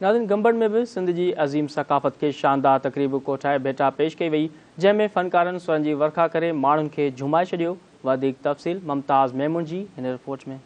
ناظرين گمبٽ ۾ به سنڌ جي عظيم ثقافت کي شاندار تقريب ڪوٺائي ڀيٽا پيش ڪئي وئي، جنهن ۾ فنڪارن سرن جي ورکا ڪري ماڻهن کي جهومائي ڇڏيو. وڌيڪ تفصيل ممتاز ميمڻ جي هن رپورٽ ۾.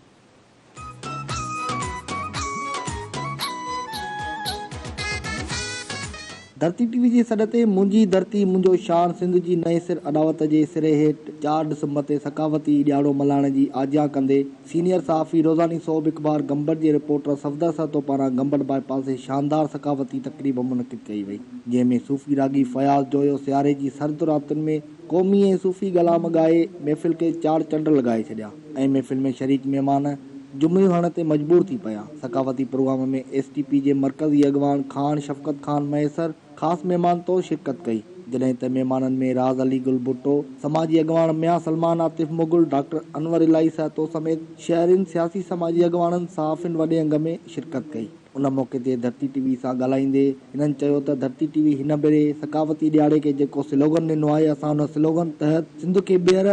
ڌرتي ٽي وي جي سڏ تي منهنجي ڌرتي منهنجو شان سنڌ جي نئين سر اڏاوت جي سري هيٺ 4 ڊسمبر تي ثقافتي ڏهاڙو ملهائڻ جي آجيان ڪندي سينيئر صحافي روزاني صوب اخبار گمبٽ جي رپورٽر صفدر سهتو پاران گمبٽ باء پاس تي شاندار ثقافتي تقريب منعقد ڪئي وئي، جنهن ۾ صوفي راڳي فياض جويو سياري جي سرد راتن ۾ قومي ۽ صوفي ڪلام ڳائي محفل کي چار چنڊ لڳائي ڇڏيا ۽ محفل ۾ شريڪ مهمان جهمريون هڻڻ تي مجبور ٿي پيا. ثقافتي پروگرام ۾ ايس ٽي پي جي مرڪزي اڳواڻ خان شفقت خان مهيسر، خاص مهمان طور شرڪت ڪئي، جڏهن ته مهمانن ۾ راز علي گل ڀٽو، سماجي اڳواڻ ميان سلمان عاطف مغل، ڊاڪٽر انور الاهي سهتو سميت شهرين، سياسي سماجي اڳواڻن، صحافين وڏي انگ ۾ شرڪت ڪئي. ان موقعي تي ڌرتي ٽي وي سان ڳالهائيندي هنن چيو ته ڌرتي ٽي وي هن ڀيري ثقافتي ڏهاڙي کي جيڪو سلوگن ڏنو آهي اسان ان سلوگن تحت سنڌ کي ٻيهر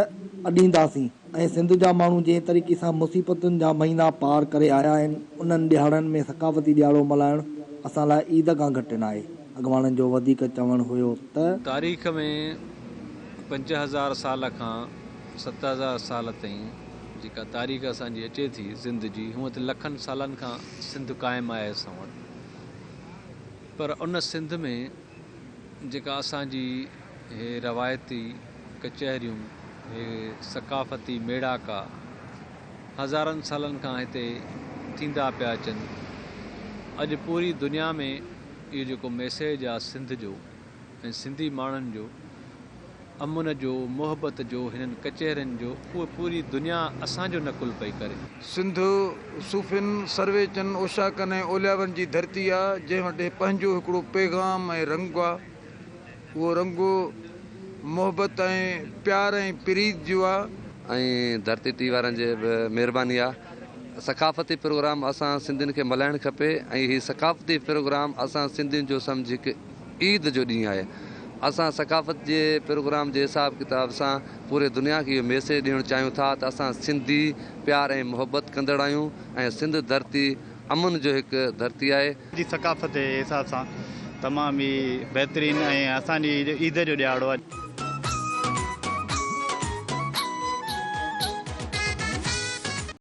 اڏينداسين ۽ سنڌ جا ماڻهو جنهن طريقي سان مصيبتن جا مهينا پار ڪري آيا آهن انهن ڏهاڙن ۾ ثقافتي ڏهاڙو ملهائڻ اسان لاء عيد کان گهٽ ناهي. اڳواڻن جو وڌيڪ چوڻ هيو ته. تاريخ ۾ 5000 سال کان 7000 سال تائين جيڪا تاريخ اسان جي اچي ٿي سنڌ جي، هونء ته لکن سالن کان سنڌ قائم آهي اسان وٽ، پر ان سنڌ ۾ جيڪا اسان جي هي روايتي ڪچهريون، هي ثقافتي ميڙاڪا هزارن سالن کان هتي ٿيندا پيا اچن، اڄ پوري دنيا ۾ اهو جيڪو ميسيج آ سنڌ جو ۽ سنڌي ماڻهن جو امن جو، محبت جو، هنن ڪچهرين جو، اهو پوري دنيا اسان جو نقل پئي ڪري. سنڌ صوفين، سرويچن، اوشاقن ۽ اولياون جي ڌرتي آ، جنهن وٽ پنهنجو هڪڙو پيغام ۽ رنگ آ. اهو رنگ محبت ۽ پيار ۽ پريت جو آ. ۽ ڌرتي ٽي وارن جي به مهرباني آ. ثقافتي پروگرام اسان سنڌين کي ملهائڻ کپي ۽ هي ثقافتي پروگرام اسان سنڌين جو سمجهه هڪ عيد جو ڏينهن آهي. اسان ثقافت جي پروگرام جي حساب ڪتاب سان پوري دنيا کي اهو ميسيج ڏيڻ چاهيون ٿا ته اسان سنڌي پيار ۽ محبت ڪندڙ آهيون ۽ سنڌ ڌرتي امن جو هڪ ڌرتي آهي. جي ثقافت جي حساب سان تمام ئي بهترين ۽ اسان جي عيد جو ڏهاڙو آهي.